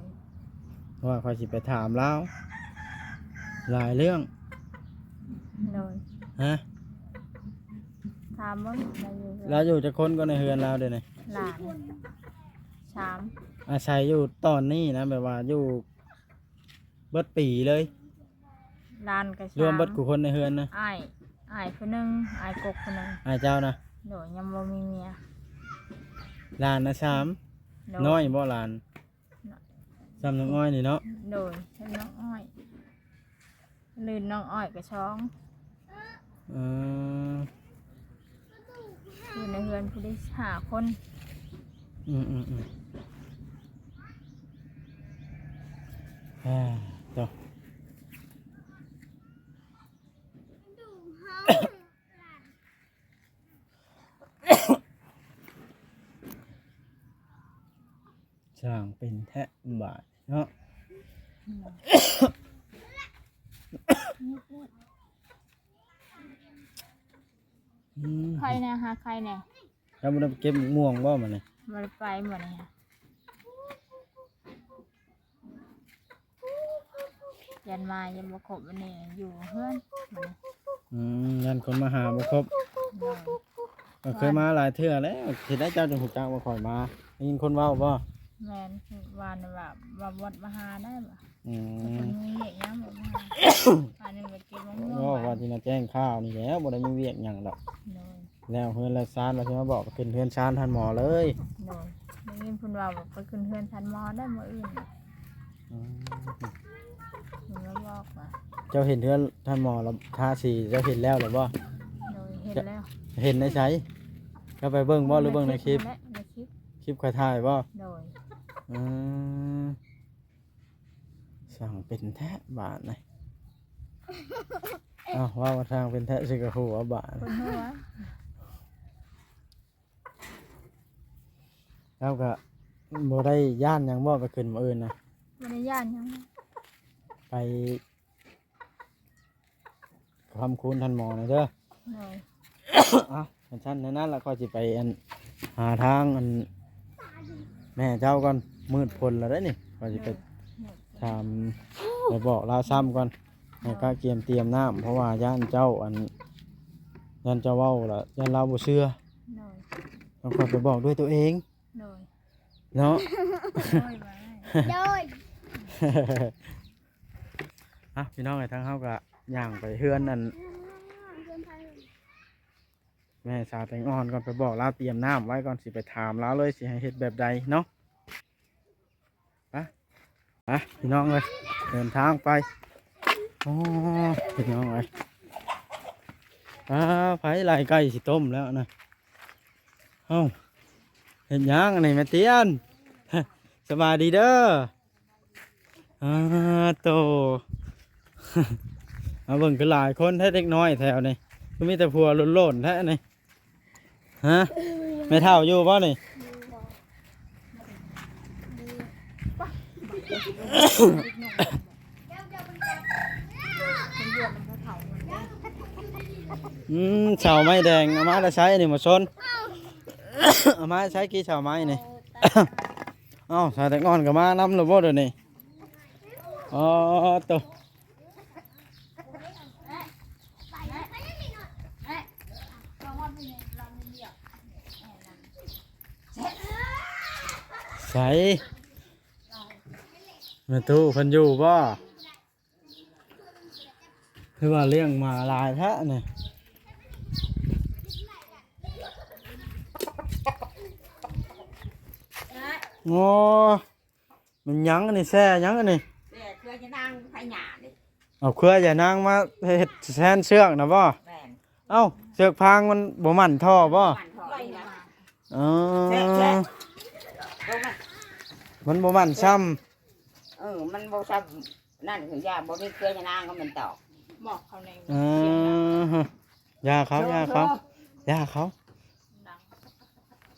ເພາະວ່າຂ້ອຍຊິໄປຖາມລາວຫຼາຍເລື່ອງ. ໂດຍ ຮະ ຖາມເບິ່ງ ລາວຢູ່ເຮືອນ ລາວຢູ່ຈັກຄົນກໍໃນເຮືອນລາວດຽວນີ້? ຫຼານສາມ ອາໄສຢູ່ຕອນນີ້ນະ ແບບວ່າຢູ່ ເບິດປີເລີຍ? ຫຼານກໍ ລວມເບິດ ສາມ ຄູ່ຄົນໃນເຮືອນນະ? ອ້າຍ ອ້າຍຜູ້ໜຶ່ງ ອ້າຍກົກຜູ້ໜຶ່ງ. ອ້າຍເຈົ້ານະ? ໂດຍ ຍັງບໍ່ມີເມຍ. ຫຼານນະສາມ. ໂດຍ ນ້ອຍບໍ່ຫຼານ? ນ້ອຍ ສ່ຳນ້ອງອ້ອຍນີ້ເນາະ? ໂດຍ ສ່ຳນ້ອງອ້ອຍ. ລື່ນນ້ອງອ້ອຍກະສອງ. ເອີ ຢູ່ໃນເຮືອນຜູ້ເດຫ້າຄົນ. ອືມໆໆ ອາ ໂຕ ຊ່າງເປັນແທ້ບາດເນາະ. ອືມ ໄຂ່ແດ່ ຫາໄຂ່ແດ່. ເຈົ້າບໍ່ໄດ້ໄປເກັບໝາກມ່ວງບໍ່ມື້ນີ້? ບໍ່ໄດ້ໄປມື້ນີ້. ຢ້ານມາຍັງບໍ່ຄົບ ມື້ນີ້ຢູ່ເຮືອນມື້ນີ້. ອືມ ຢ້ານຄົນມາຫາບໍ່ຄົບ. ໂດຍ ຂ້ອຍເຄີຍມາຫຼາຍເທື່ອແລ້ວ ເຮັດໃດເຈົ້າຈຶ່ງຮູ້ຈັກວ່າຂ້ອຍມາ? ໄດ້ຍິນຄົນເວົ້າບໍ່? ແມ່ນ ວ່າ ວ່າ ວ່າບໍ່ມາຫາໄດ້ບໍ່? ອືມ ເພິ່ນມີວຽກຫຍັງບໍ່ມາຫາ? ອັນນີ້ໄປເກັບໝາກມ່ວງ. ເວົ້າວ່າຊິມາແຈ້ງຂ່າວນີ້ແຫຼະ ບໍ່ໄດ້ມີວຽກຫຍັງດອກ. ໂດຍ ແລ້ວເຮືອນແລ້ວຊານ ວ່າຊິມາບອກໄປຂຶ້ນເຮືອນຊານທ່ານໝໍເລີຍ. ໂດຍ ໄດ້ຍິນເພິ່ນວ່າໄປຂຶ້ນເຮືອນທ່ານໝໍໄດ້ມື້ອື່ນ. ອືມ ເພິ່ນມາບອກວ່າ ເຈົ້າເຫັນເຮືອນທ່ານໝໍລະທາສີ ເຈົ້າເຫັນແລ້ວລະບໍ່? ໂດຍ ເຫັນແລ້ວ. ເຫັນໃນໃສ? ເຈົ້າໄປເບິ່ງບໍ່ ຫຼືເບິ່ງໃນຄລິບ? ໃນຄລິບ ໃນຄລິບ ຄລິບຂ້ອຍຖ່າຍບໍ່? ໂດຍ ອືມ ຊ່າງເປັນແທ້ບາດນີ້. ເອົ້າ ເວົ້າວ່າຊ່າງເປັນແທ້ຊິກະຫົວບາດ. ຄົນຫົວ ເຈົ້າກະບໍ່ໄດ້ຢ້ານຫຍັງບໍ່ ໄປຂຶ້ນມື້ອື່ນນະ? ບໍ່ໄດ້ຢ້ານຫຍັງ. ໄປ ຄຳຄູນທ່ານໝໍແດ່ເດີ. ໂດຍ ອ່ະ ຄັນຊັ້ນແນວນັ້ນລະ ຂ້ອຍຊິໄປ ອັນ ຫາທາງ ອັນ ແມ່ເຈົ້າກ່ອນ. ມືດຝົນລະເດ້ນີ້ ຂ້ອຍຊິໄປ ໂດຍ ຖາມ ໄປບອກລາວຊ້ຳກ່ອນ ໃຫ້ກະກຽມຕຽມນ້ຳ ເພາະວ່າຢ້ານເຈົ້າ ອັນ ຢ້ານເຈົ້າເວົ້າລະ ຢ້ານລາວບໍ່ເຊື່ອ. ໂດຍ ຕ້ອງຂ້ອຍໄປບອກດ້ວຍຕົວເອງ. ໂດຍ ເນາະ. ໂດຍ ໂດຍ ອ່ະ ພີ່ນ້ອງເອີຍ ທາງເຮົາກະຍ່າງໄປເຮືອນ ອັນ ແມ່ສາວແຕງອ່ອນກ່ອນ ໄປບອກລາວຕຽມນ້ຳໄວ້ກ່ອນ ຊິໄປຖາມລາວເລີຍ ຊິໃຫ້ເຮັດແບບໃດເນາະ. ໄປ ໄປ ພີ່ນ້ອງເອີຍ ເດີນທາງໄປ. ໂອ້ ພີ່ນ້ອງເອີຍ ອ້າ ໄຟໄລ່ໄກ່ຊິຕົ້ມແລ້ວນະ. ເອົ້າ ເຮັດຫຍັງອັນນີ້ແມ່ຕຽນ? ສະບາຍດີເດີ. ອາໂຕ ມາເບິ່ງຄືຫຼາຍຄົນແທ້ເດັກນ້ອຍແຖວນີ້ ຄືມີແຕ່ຜົວໂລ້ນໆແທ້ນີ້. ຮະ ແມ່ເຖົ້າຢູ່ບໍ່ນີ້? ອືມ ເສົາໄມ້ແດງເອົາມາແຕ່ໃສນີ້ ມາຊົນ? ເອົາມາໃສກີ່ເສົາໄມ້ນີ້? ເອົ້າ ສາວແຕງອ່ອນກໍມານຳແລ້ວບໍ່ດຽວນີ້? ອໍ ໂຕ ອືມ ໃສ ແມ່ຕູ້ເພິ່ນຢູ່ບໍ່? ຄືວ່າລ້ຽງໝາຫຼາຍແທ້ນີ້. ໂອ້ ມັນຫຍັງອັນນີ້? ແຊ່ຫຍັງອັນນີ້? ແຊ່ເຄືອຍະນາງພະຍານີ້. ເອົາເຄືອຍະນາງມາເຮັດແທນເຊືອກນະບໍ່? ແມ່ນ. ເອົ້າ ເຊືອກຟາງມັນບໍ່ໝັ້ນທໍ່ບໍ່? ໝັ້ນທໍ່ນີ້ແຫຼະ. ເອີ ແຊ່ ແຊ່ ເບິ່ງນະ ມັນບໍ່ໝັ້ນຊ້ຳ. ເອີ ມັນບໍ່ຊ້ຳນັ້ນ ຄືຢາບໍ່ມີເຄືອຍະນາງກໍແມ່ນຕອກ ບອກເຂົາແດ່. ເອີ ຢ່າເຂົາ ຢ່າເຂົາ ຢ່າເຂົາ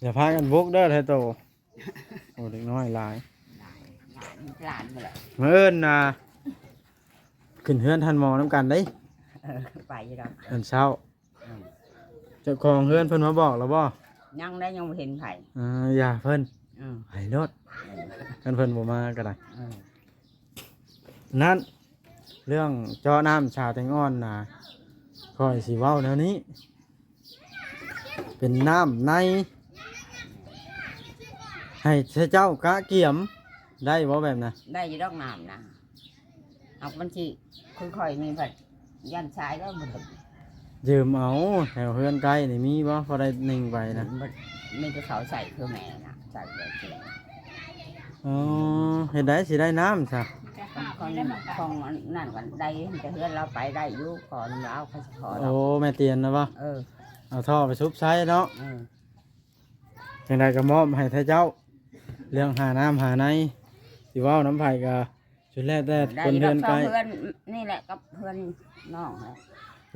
ຢ່າພາກັນບຸກເດີ ແທ້ໂຕ. ໂອ້ ເດັກນ້ອຍຫຼາຍ ຫຼາຍ ຫຼາຍ ຫຼານໝົດແລ້ວ. ມື້ອື່ນນະ ຂຶ້ນເຮືອນທ່ານໝໍນຳກັນເດ້. ເອີ ໄປຢູ່ດອກ ຕອນເຊົ້າ. ອືມ ເຈົ້າຂອງເຮືອນເພິ່ນມາບອກແລ້ວບໍ່? ຍັງໄດ໋ ຍັງບໍ່ເຫັນໃຜ. ເອີ ຢ່າເພິ່ນ. ອືມ ໄປໂລດ. ເອີ ຄັນເພິ່ນບໍ່ມາກໍໄດ້. ເອີ ນັ້ນ ເລື່ອງເຈາະນ້ຳສາວແຕງອ່ອນນະ ຂ້ອຍຊິເວົ້າແນວນີ້ ເປັນນ້ຳໃນ ໃຫ້ເຈົ້າກະກຽມໄດ້ບໍ່ແບບນັ້ນ? ໄດ້ຢູ່ດອກນ້ຳນະ ຫາກມັນຊິຄືຂ້ອຍນີ້ພັດຢ້ານຊາຍແລ້ວບໍ່ໄດ້. ຢືມເອົາ ແຖວເຮືອນໃກ້ນີ້ມີບໍ່ ພໍໄດ້ໜຶ່ງໄປນະ? ມັນມີແຕ່ເຂົາໃຊ້ຄືແມ່ນະ ໃຊ້ແບບນີ້. ອໍ ເຮັດໃດຊິໄດ້ນ້ຳຊະ? ຂອງ ຂອງອັນນັ້ນກໍໄດ້ ແຕ່ເຮືອນລາວໄປໄດ້ຢູ່ ຂໍນຳລາວ ເຂົາຊິຂໍດອກ. ໂອ້ ແມ່ຕຽນນະບໍ່? ເອີ ເອົາທໍ່ໄປຊຸບໃສ່ເນາະ. ເອີ ຈັ່ງໃດກໍມອບໃຫ້ແທ້ເຈົ້າ ເລື່ອງຫານ້ຳຫາໃນ ຊິເວົ້ານຳໃຜກໍສຸດແລ້ວແຕ່ຄົນເຮືອນໃກ້. ໄດ້ດອກ ເຮືອນນີ້ແຫຼະກັບເຮືອນນ້ອງແຫຼະ.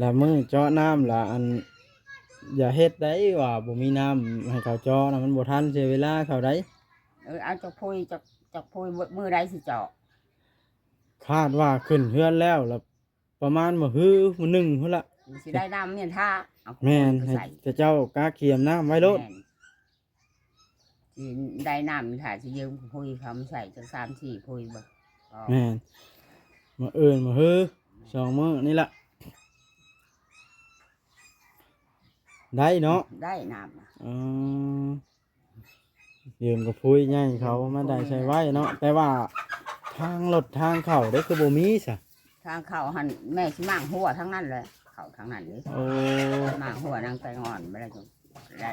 ລະມື້ເຈາະນ້ຳລະ ອັນ ຢ່າເຮັດໄດ໋ວ່າບໍ່ມີນ້ຳໃຫ້ເຂົາເຈາະນະ ມັນບໍ່ທັນ ເສຍເວລາເຂົາໄດ໋. ເອີ ເອົາຈັກພຸ້ຍ ຈັກ ຈັກພຸ້ຍ ມື້ໃດຊິເຈາະ? ຄາດວ່າຂຶ້ນເຮືອນແລ້ວ ລະປະມານມື້ຮືມື້ໜຶ່ງພຸ້ນລະ ຊິໄດ້ນ້ຳເມຍນທ່າ. ເອົາ ແມ່ນ ໃຫ້ເຈົ້າກະກຽມນ້ຳໄວ້ໂລດ. ແມ່ນ ຊິໄດ້ນ້ຳ ຖ້າຊິຢືມພຸ້ຍເຂົາມາໃສ່ຈັກສາມສີ່ພຸ້ຍບໍ່? ແມ່ນ ມື້ອື່ນມື້ຮື ສອງມື້ນີ້ລະ ໄດ້ເນາະ ໄດ້ນ້ຳ. ອໍ ຢືມກັບຜູ້ໃຫຍ່ເຂົາມາໄດ້ໃສ່ໄວ້ເນາະ. ແຕ່ວ່າທາງລົດທາງເຂົ້າເດ້ ຄືບໍ່ມີຊະ? ທາງເຂົ້າຫັ້ນແມ່ຊິມ້າງຮົ້ວທາງນັ້ນແຫຼະ ເຂົ້າທາງນັ້ນເດ້. ໂອ້ ມ້າງຮົ້ວນາງແຕງອ່ອນໄປແລ້ວ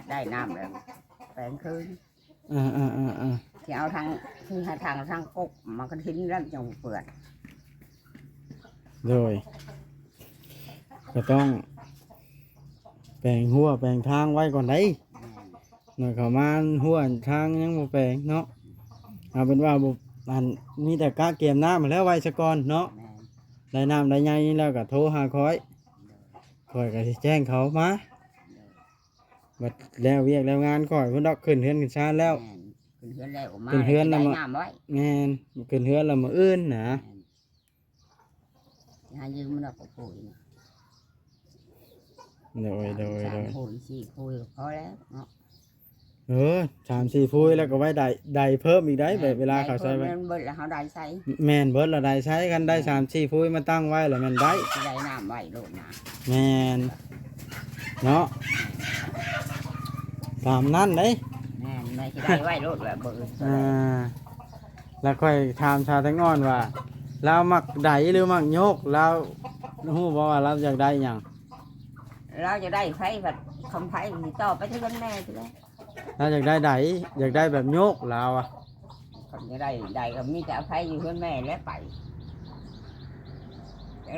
ໄດ້ນ້ຳແລ້ວ ແປງຄືນ. ເອີໆໆໆ ຊິເອົາທາງ ຊິຫາທາງ ທາງກົກມາກະທິນແລ້ວຈັ່ງບໍ່ເປື້ອນ. ໂດຍ ກໍຕ້ອງແປງຮົ້ວແປງທາງໄວ້ກ່ອນໄດ໋. ແມ່ນ ໜ້ອຍເຂົ້າມາຮົ້ວທາງຍັງບໍ່ແປງເນາະ. ເອົາເປັນວ່າບໍ່ ອັນ ມີແຕ່ກະກຽມນ້ຳຫັ້ນແຫຼະໄວ້ສາກ່ອນເນາະ. ແມ່ນ ໄດ້ນ້ຳໄດ້ໃຍນີ້ແລ້ວກໍໂທຫາຂ້ອຍ ໂດຍ ຂ້ອຍກໍຊິແຈ້ງເຂົາມາ. ໂດຍ ບັດແລ້ວວຽກແລ້ວງານຂ້ອຍພຸ້ນດອກ ຂຶ້ນເຮືອນຂຶ້ນຊານແລ້ວ. ແມ່ນ ຂຶ້ນເຮືອນແລ້ວກໍມາ ຂຶ້ນເຮືອນແລ້ວ ໄດ້ນ້ຳໄວ້. ແມ່ນ ຂຶ້ນເຮືອນແລ້ວມື້ອື່ນນະ. ແມ່ນ ຊິຫາຢືມມັນດອກ ກໍໂພຍ. ໂດຍ ໂດຍ ສາມ ໂດຍ ໂພຍ ສີ່ໂພຍກໍພໍແລ້ວເນາະ. ເອີ ສາມສີ່ໂພຍແລ້ວກໍໄວ້ໄດ ໄດເພີ່ມອີກໄດ໋. ແມ່ນ ແບບເວລາເຂົາໃຊ້ໄວ້ ໄດເພີ່ມແມ່ນເບິດແລ້ວເຮົາໄດ້ໃຊ້. ແມ່ນ ເບິດແລ້ວໄດ້ໃຊ້. ຄັນໄດ້ ແມ່ນ ສາມສີ່ໂພຍມາຕັ້ງໄວ້ແລ້ວແມ່ນໄດ້ ຊິໄດ້ນ້ຳໄວ້ໂລດນະ. ແມ່ນເນາະ ຕາມນັ້ນເດ້. ແມ່ນ ແມ່ຊິໄດ້ໄວ້ໂລດແຫຼະ ເບີ. ອ່າ ແລ້ວຂ້ອຍຖາມສາວແຕງອ່ອນວ່າ ລາວມັກໄດຫຼືມັກໂຍກ? ລາວຮູ້ບໍ່ວ່າລາວຢາກໄດ້ຫຍັງ? ລາວຢາກໄດ້ໄຟ ບັດຄຳໄຟນີ້ຕໍ່ໄປເຮືອນແມ່ພຸ້ນແຫຼະ. ລາວຢາກໄດ້ໃດ? ຢາກໄດ້ແບບໂຍກລາວອະ. ຄັນຢາກໄດ້ໃດກໍມີແຕ່ເອົາໄຟຢູ່ເຮືອນແມ່ແຫຼະໄປ.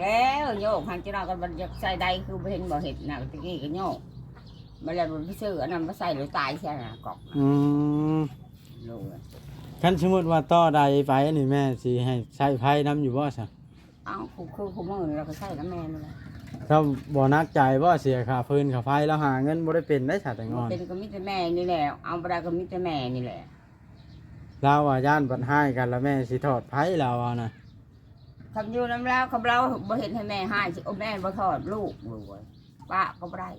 ແລ້ວໂຍກຫັ້ນ ເຈົ້ານ້ອຍກໍບໍ່ຢາກໃສ່ໃດ ຄືບໍ່ເຫັນບໍ່ເຮັດນະ ຕະກີ້ກໍໂຍກ ມາແລ້ວໄປຊື້ອັນນັ້ນມາໃສ່ ແລ້ວຕາຍຊະນະ ກອກ. ອືມ ໂດຍ ຄັນສົມມຸດວ່າຕໍ່ໃດໄປນີ້ ແມ່ຊິໃຫ້ໃຊ້ໄຟນຳຢູ່ບໍ່ຊະ? ເອົ້າ ຄື ຄື ຄືມື້ນີ້ລາວກໍໃຊ້ນຳແມ່ນີ້ແຫຼະ. ເຈົ້າບໍ່ໜັກໃຈບໍ່ ເສຍຄ່າຟືນຄ່າໄຟ? ລາວຫາເງິນບໍ່ໄດ້ເປັນໄດ໋ ສາວແຕງອ່ອນ. ບໍ່ເປັນກໍມີແຕ່ແມ່ນີ້ແຫຼະ ເອົາບໍ່ໄດ້ກໍມີແຕ່ແມ່ນີ້ແຫຼະ. ລາວວ່າຢ້ານບັດຮ້າຍກັນແລ້ວແມ່ຊິຖອດໄຟ ລາວວ່ານະ. ຄັນຢູ່ນຳລາວ ຄັນລາວບໍ່ເຮັດໃຫ້ແມ່ຮ້າຍ ຊິ ໂອ ແມ່ບໍ່ຖອດລູກເລີຍ ປະກໍບໍ່ໄດ້.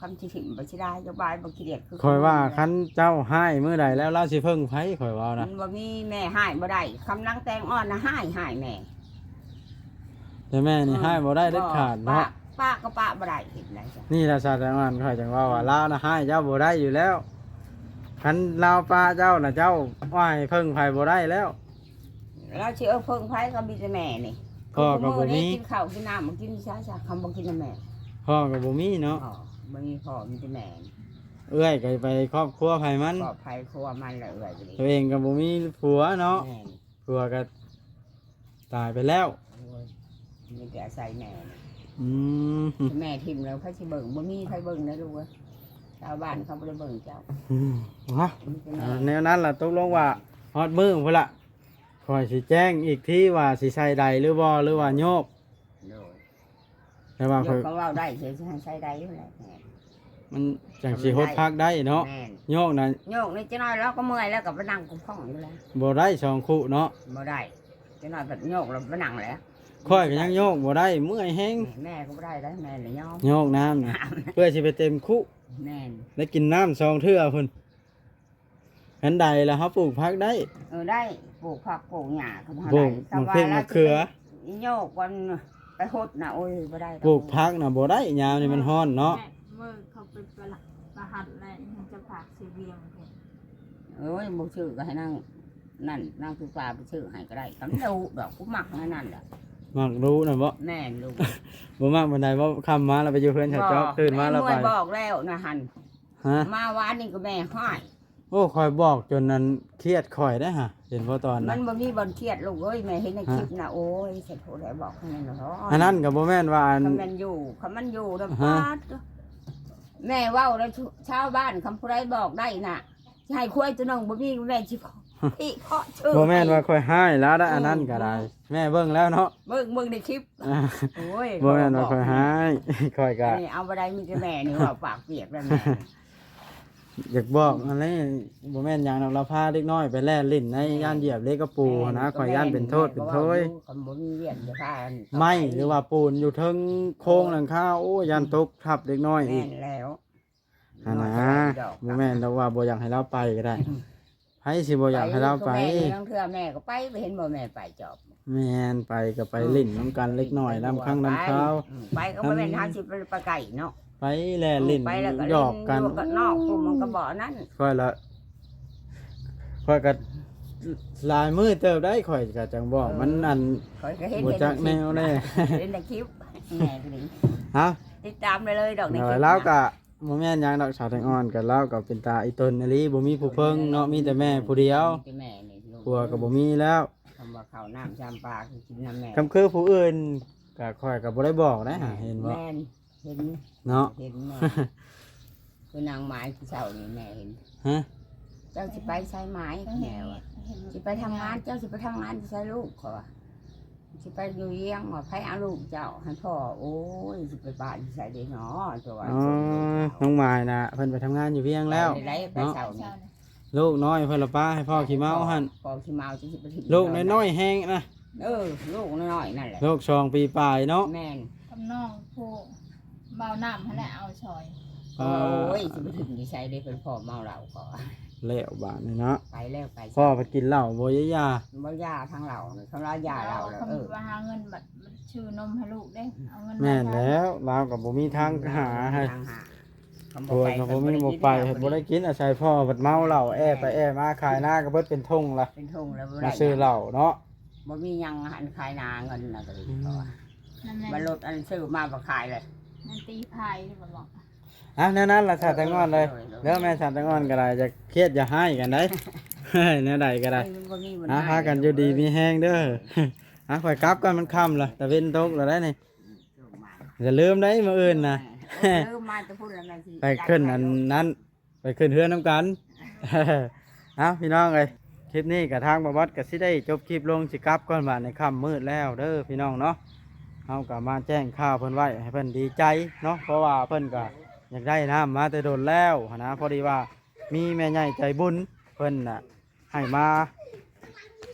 ຄັນຊິຖິ້ມໄປຊິໄດ້ ຈະບາຍບໍ່ຂີ້ດຽດຄື. ຂ້ອຍວ່າຄັນເຈົ້າຮ້າຍມື້ໃດແລ້ວ ລາວຊິເພິ່ງໃຜ? ຂ້ອຍເວົ້ານະ ມັນບໍ່ມີແມ່ຮ້າຍບໍ່ໄດ້. ຄຳນາງແຕງອ່ອນນະຮ້າຍ ຮ້າຍແມ່ ແຕ່ແມ່ນີ້ ເອີ ຮ້າຍບໍ່ໄດ້ເດັດຂາດເນາະ. ປະ ປະກໍປະບໍ່ໄດ້ ເຮັດໃດ? ນີ້ລະ ສາວແຕງອ່ອນ ຂ້ອຍຈັ່ງເວົ້າວ່າ ອືມ ລາວນະຮ້າຍເຈົ້າບໍ່ໄດ້ຢູ່ແລ້ວ. ຄັນລາວປະເຈົ້ານະ ເຈົ້າວ່າໃຫ້ເພິ່ງໃຜບໍ່ໄດ້ແລ້ວ. ລາວຊິເອົາເພິ່ງໃຜ ກໍມີແຕ່ແມ່ນີ້. ພໍ່ກໍບໍ່ມີ ກິນເຂົ້າກິນນ້ຳ ມັນກິນຊະຊະ ຄຳບໍ່ກິນນຳແມ່. ພໍ່ກໍບໍ່ມີເນາະ. ພໍ່ບໍ່ມີ ພໍ່ມີແຕ່ແມ່. ເອື້ອຍກໍໄປຄອບຄົວໃຜມັນ ຄອບໃຜຄົວມັນລະ ເອື້ອຍກໍດີ. ຕົວເອງກໍບໍ່ມີຜົວເນາະ. ແມ່ນ. ຜົວກໍຕາຍໄປແລ້ວ. ໂອ້ຍ ມີແຕ່ອາໄສແມ່. ອືມ ແມ່ຖິ້ມແລ້ວໃຜຊິເບິ່ງ? ບໍ່ມີໃຜເບິ່ງເດ້ລູກເອີຍ. ຊາວບ້ານເຂົາບໍ່ໄດ້ເບິ່ງເຈົ້າ. ອືມ ເນາະ ມີແຕ່ແມ່. ແນວນັ້ນລະ ຕົກລົງວ່າຮອດມື້ພຸ້ນລະ ຂ້ອຍຊິແຈ້ງອີກທີວ່າຊິໃສ່ໃດຫຼືບໍ່ ຫຼືວ່າໂຍກ. ໂດຍ. ແຕ່ວ່າ ໂຍ ຂ້ອຍ ກໍເວົ້າໄດ້ ຊິໃສ່ໃດຢູ່ແຫຼະ. ມັນຈັ່ງຊິຫົດພັກໄດ້ເນາະ. ແມ່ນ. ໂຍກນະ ໂຍກນີ້ຈັກໜ້ອຍລາວກໍເມື່ອຍ ລາວກໍໄປນັ່ງກຸ້ມຂ້ອງຢູ່ແລ້ວ. ບໍ່ໄດ້ສອງຄູ່ເນາະ. ບໍ່ໄດ້. ຈັກໜ້ອຍກໍໂຍກແລ້ວໄປນັ່ງແລ້ວ. ຂ້ອຍກໍຍັງໂຍກບໍ່ໄດ້ ເມື່ອຍແຮງ. ແມ່ກໍບໍ່ໄດ້ໄດ໋ ແມ່ລະຍອມ ໂຍກນ້ຳນະ ເພື່ອຊິໄປເຕັມຄຸ. ແມ່ນ. ໄດ້ກິນນ້ຳສອງເທື່ອພຸ້ນ. ອັນໃດລະເຮົາປູກຜັກໄດ້? ເອີ ໄດ້ ປູກຜັກປູກຫຍ້າກໍບໍ່ໄດ້. ປູກໝາກເຜັກໝາກເຂືອ ໂຍກກ່ອນໄປຫົດນະ ໂອ້ຍ ບໍ່ໄດ້ດອກ. ປູກຜັກນະບໍ່ໄດ້ ຍາມນີ້ມັນຮ້ອນເນາະ. ແມ່ ມື້ເຂົາໄປປະ ປະຫັດແລ້ວ ມັນຈະຝາກຊື້ວຽງ. ໂອ້ຍ ບໍ່ຊື້ກໍໃຫ້ນາງນັ້ນ ນາງຄືຟ້າໄປຊື້ໃຫ້ກໍໄດ້. ກໍບໍ່ຮູ້ດອກ ກູມັກແນວນັ້ນແຫຼະ. ມັກດຸນະບໍ? ແມ່ນ ດຸ. ບໍ່ມັກປານໃດບໍ? ຄ່ຳມາແລ້ວໄປຢູ່ເຮືອນຊາວຈອກ ຕື່ນມາແລ້ວໄປ. ແມ່ນ ບອກແລ້ວນະຫັ້ນ. ຮະ? ມາວານນີ້ກໍແມ່ຮ້າຍ. ໂອ້ ຂ້ອຍບອກຈົນອັນຄຽດຂ້ອຍໄດ໋ຫະ ເຫັນບໍ່ຕອນນັ້ນ. ມັນບໍ່ມີບ່ອນຄຽດລູກເອີຍ ແມ່ເຫັນໃນຄລິບນະ. ໂອ້ຍ ສາທຸ ໄດ້ບອກໃຫ້ແມ່ນເນາະ. ອັນນັ້ນກໍບໍ່ແມ່ນວ່າອັນ ຄັນແມ່ນຢູ່ ຄັນມັນຢູ່ນະ ປາດ ແມ່ເວົ້ານະ ຊາວບ້ານ ຄັນຜູ້ໃດບອກໄດ້ນະ ຊິໃຫ້ຄວາຍຕົວໜຶ່ງ ບໍ່ມີແມ່ຊິ ເພາະຊື່. ບໍ່ແມ່ນວ່າຂ້ອຍຮ້າຍລາວໄດ໋ ອັນນັ້ນກໍໄດ້. ແມ່ເບິ່ງແລ້ວເນາະ ເບິ່ງ ເບິ່ງໃນຄລິບ. ໂອ້ຍ ບໍ່ແມ່ນວ່າຂ້ອຍຮ້າຍ ຂ້ອຍກໍ ອັນນີ້ເອົາບໍ່ໄດ້ ມີແຕ່ແມ່ນີ້ເວົ້າປາກປຽກແລ້ວແມ່. ຢາກບອກອັນນີ້ ບໍ່ແມ່ນຫຍັງດອກ ລາວພາເດັກນ້ອຍໄປແລ່ນຫຼິ້ນໃນ ແມ່ນ ຢ້ານຢຽບເຫຼັກກະປູຫັ້ນນະ. ແມ່ນ ຂ້ອຍຢ້ານເປັນໂທດເປັນໂທຍ. ຄັນບໍ່ມີວຽກຈະພາໄມ້ ຫຼືວ່າປູນຢູ່ເທິງໂຄງຫຼັງຄາ ໂອ້ ຢ້ານຕົກທັບເດັກນ້ອຍອີກ. ແມ່ນແລ້ວ. ຫັ້ນນະ ບໍ່ແມ່ນດອກວ່າບໍ່ຢາກໃຫ້ລາວໄປກໍໄດ້. ໃຜຊິບໍ່ຢາກໃຫ້ລາວໄປ? ແມ່ນ ລາງເທື່ອແມ່ກໍໄປ ໄປເຫັນບໍ່ແມ່ໄປຈອບ. ແມ່ນ ໄປກໍໄປຫຼິ້ນນຳກັນເລັກນ້ອຍ ລຳຄັ້ງລຳຄາວ. ອືມ ໄປກໍບໍ່ແມ່ນເຮົາຊິໄປ ໄປໄກເນາະ. ໄປແລ່ນຫຼິ້ນ ເອີ ໄປແລ້ວກໍຫຼິ້ນ ຢອກກັນ ຢູ່ກັບນອກ ມັນກໍບໍ່ນັ້ນ. ຂ້ອຍລະ ຂ້ອຍກໍຫຼາຍມື້ເຕີບໄດ໋ ຂ້ອຍກໍຈັ່ງບອກ ເອີ ມັນອັນ ຂ້ອຍກໍເຫັນ ບໍ່ຈັກແນວແດ່ ເຫັນໃນຄລິບ ແມ່ກໍດີ. ຮະ? ຕິດຕາມໄດ້ເລີຍດອກໃນຄລິບ ລາວກໍ ບໍ່ແມ່ນຫຍັງດອກ ສາວແຕງອ່ອນກໍ ລາວກໍເປັນຕາອີ່ຕົນອີ່ຫຼີ ບໍ່ມີຜູ້ເພິ່ງເນາະ ມີແຕ່ແມ່ຜູ້ດຽວ ມີແຕ່ແມ່ນີ້ ຜົວກໍບໍ່ມີແລ້ວ. ຄຳວ່າເຂົ້ານ້ຳຊຳປາຄືກິນນຳແມ່ ຄຳຄືຜູ້ອື່ນກໍ ຂ້ອຍກໍບໍ່ໄດ້ບອກໄດ໋ຫາ ແມ່ນ ເຫັນບໍ່? ແມ່ນ ເຫັນເນາະ ເຫັນແມ່ ຄືນາງໝາຍຜູ້ເຖົ້ານີ້ແມ່ເຫັນ. ຮະ? ເຈົ້າຊິໄປໃສໝາຍ? ແມ່ວ່າ ຊິໄປທຳງານ. ເຈົ້າຊິໄປທຳງານຢູ່ໃສລູກ? ຂ້ອຍວ່າ ຊິໄປຢູ່ວຽງ ວ່າໃຜເອົາລູກເຈົ້າໃຫ້ພໍ່? ໂອ້ຍ ຊິໄປປະຢູ່ໃສເດເນາະ ຕົວວ່າ. ອໍ ນ້ອງໝາຍນະ ເພິ່ນໄປທຳງານຢູ່ວຽງແລ້ວ ໄປໄດ້ ໄປເຊົ້ານີ້ ເນາະ. ລູກນ້ອຍເພິ່ນລະປະໃຫ້ພໍ່ຂີ້ເມົາຫັ້ນ ພໍ່ຂີ້ເມົາ ຈະຊິໄປຖິ້ມ ລູກນ້ອຍໆແຮງນະ. ເອີ ລູກນ້ອຍໆນັ້ນແຫຼະ ລູກສອງປີປາຍເນາະ. ແມ່ນ ກັບນ້ອງຜູ້ເບົານ້ຳຫັ້ນແຫຼະເອົາຊ່ອຍ. ເອີ ໂອ້ຍ ຊິໄປຖິ້ມຢູ່ໃສເດ ເພິ່ນພໍ່ເມົາເຫຼົ້າກໍ ແລ້ວບາດນີ້ເນາະ ໄປແລ້ວໄປ. ພໍ່ໄປກິນເຫຼົ້າບໍ່ຢາ ບໍ່ຢາທາງເຫຼົ້ານີ້ ຄັນວ່າຢາເຫຼົ້າແລ້ວ ເອີ ວ່າຫາເງິນບັດຊື້ນົມໃຫ້ລູກເດ້ ເອົາເງິນ ແມ່ນແລ້ວ ລາວກໍບໍ່ມີທາງຫາໃຫ້ ທາງຫາ ຜົວກໍບໍ່ມີ ບໍ່ໄປ ບໍ່ໄດ້ກິນ ອາໄສພໍ່ບັດເມົາເຫຼົ້າ ແອໄປແອມາ ຂາຍນາກໍເບິດເປັນຖົງລະ ເປັນຖົງລະ ມາຊື້ເຫຼົ້າເນາະ. ບໍ່ມີຫຍັງ ອັນຂາຍນາເງິນນະກໍດີ ເພາະວ່າ ອືມ ມັນລົດອັນຊື້ມາບໍ່ຂາຍເລີຍ ມັນຕີພາຍບໍ່ບອກ. ອ່ະ ແນວນັ້ນລະ ສາວແຕງອ່ອນເອີຍ ໂດຍ ໂດຍ ເດີ ແມ່ສາວແຕງອ່ອນກໍໄດ້ ຢ່າຄຽດຢ່າຮ້າຍກັນໄດ໋ ແນວໃດກໍໄດ້ ເອີ ມັນບໍ່ມີ ມັນ ອ່ະ ຫາຍ ພາກັນຢູ່ດີມີແຮງເດີ. ອ່ະ ຂ້ອຍກັບກ່ອນ ມັນຄ່ຳລະ ຕາເວັນຕົກລະໄດ໋ນີ້. ອືມ ຢ່າລືມໄດ໋ ມື້ອື່ນນະ ເອີ ລືມມາແຕ່ພຸ້ນລະ ແມ່ນຊິ ໄປຂຶ້ນອັນນັ້ນ ໄປຂຶ້ນເຮືອນນຳກັນ. ເອົ້າ ພີ່ນ້ອງເອີຍ ຄລິບນີ້ກະທາງບ່າວບອດກະຊິໄດ້ຈົບຄລິບລົງ ຊິກັບກ່ອນບາດນີ້ ຄ່ຳມືດແລ້ວເດີພີ່ນ້ອງເນາະ. ເຮົາກະມາແຈ້ງຂ່າວເພິ່ນໄວ້ໃຫ້ເພິ່ນດີໃຈເນາະ ເພາະວ່າເພິ່ນກະຢາກໄດ້ນ້ຳມາແຕ່ດົນແລ້ວຫັ້ນນະ. ພໍດີວ່າມີແມ່ໃຫຍ່ໃຈບຸນເພິ່ນນະ ໃຫ້ມາ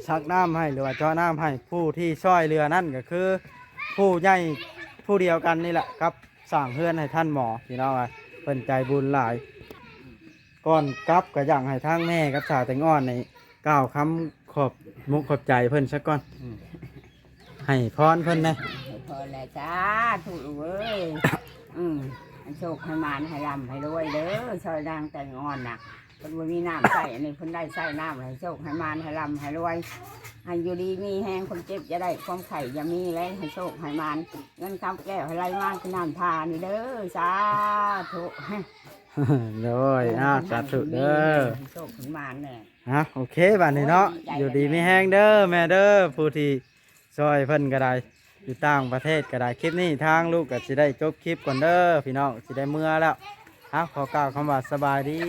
ສັກນ້ຳໃຫ້ ຫຼືວ່າເຈາະນ້ຳໃຫ້. ຜູ້ທີ່ຊ່ອຍເຫຼືອນັ້ນກໍຄືຜູ້ໃຫຍ່ຜູ້ດຽວກັນນີ້ແຫຼະ ກັບສ້າງເຮືອນໃຫ້ທ່ານໝໍ ພີ່ນ້ອງເອີຍ ເພິ່ນໃຈບຸນຫຼາຍ. ກ່ອນກັບກໍຢາກໃຫ້ທາງແມ່ກັບສາວແຕງອ່ອນນີ້ກ່າວຄຳຂອບມຸກຂອບໃຈເພິ່ນຊະກ່ອນ ອືມ ໃຫ້ພອນເພິ່ນແດ່. ໃຫ້ພອນແຫຼະ ສາທຸລູກເອີຍ ອືມ ໃຫ້ໂຊກໃຫ້ໝານ ໃຫ້ລ່ຳໃຫ້ລວຍເດີ ຊ່ອຍນາງແຕງອ່ອນນະ. พิ่ນบ่มีນ້ຳໃຊ້ ອັນນີ້ເພິ່ນໄດ້ໃຊ້ນ້ຳ ໃຫ້ໂຊກໃຫ້ໝານ ໃຫ້ລ່ຳໃຫ້ລວຍ ໃຫ້ຢູ່ດີມີແຮງ ຄວາມເຈັບຢ່າໄດ້ ຄວາມໄຂ້ຢ່າມີ ແລະໃຫ້ໂຊກໃຫ້ໝານ ເງິນຄຳແກ້ວໃຫ້ໄຫຼມາຄືນ້ຳທານີ້ເດີ ສາທຸ. ໂດຍ ອ້າວ ສາທຸເດີ ໃຫ້ໂຊກໃຫ້ໝານແດ່. ອ່ະ ໂອເຄ ບາດນີ້ເນາະ ໂອ້ຍ ຢູ່ດີມີແຮງເດີແມ່ເດີ ຜູ້ທີ່ຊ່ອຍເພິ່ນກໍໄດ້ ຢູ່ຕ່າງປະເທດກໍໄດ້. ຄລິບນີ້ທາງລູກກໍຊິໄດ້ຈົບຄລິບກ່ອນເດີພີ່ນ້ອງ ຊິໄດ້ເມືອແລ້ວ. ເອົາ ຂໍກ່າວຄຳວ່າສະບາຍດີ.